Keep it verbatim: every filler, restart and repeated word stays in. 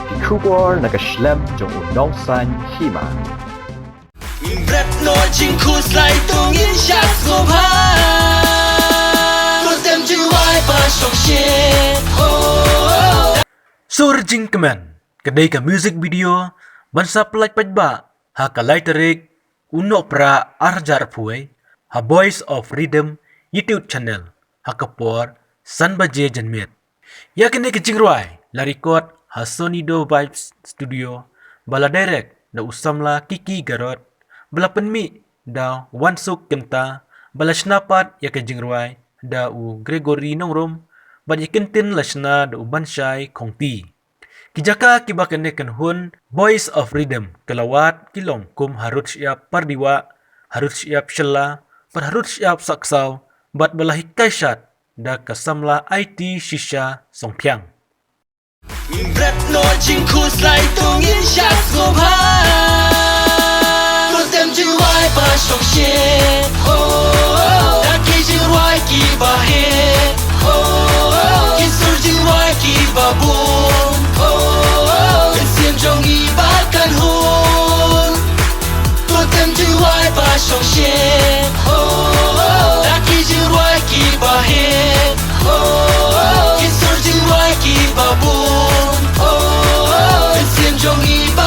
Ki khubor na ka shlem jong u nongsan hima. Ngim bret noh jingkhuslai, to ngin shah sngewbha. Rutem jingrwai ba shongshit. Oh. Sur Jingkmen, ka dei ka music video ban sa pyllait paidbah ha ka lai tarik u Nohprah ar hajar arphew wei ha Voice of Rhythm YouTube channel ha ka por san baje janmiet. Ïa kane ka jingrwai la record ha Sonido Vibes Studio, ba la direct da u samla Kiki Garot, ba la pynmih da Wansuk Kynta, ba la shna pat ïa ka jingrwai da u Gregory Nongrum, bad ïa ka ktien la shna da u Banshai Khongti. Ki jaka kiba kane ka kynhun Voice of Rhythm ka la wad ki long kum ha Rud Shyiap Pardiwah, ha Rud Shyiap Shella, bad ha Rud Shyiap Sohksaw, bad ba la hikai shad da ka samla Aiti Shisha Songphiang. Ngim bret noh jingkhuslai, to ngin shah sngewbha. Rutem jingrwai ba shongshit. Oh, da ki jingrwai kiba heh. Oh, ki sur jingrwai kiba bun. Oh, mynsiem jong ngi ba kan hun. Rutem jingrwai ba shongshit. Oh, da ki jingrwai kiba heh. Oh, ki sur jingrwai kiba bun. Oh, mynsiem jong ngi ba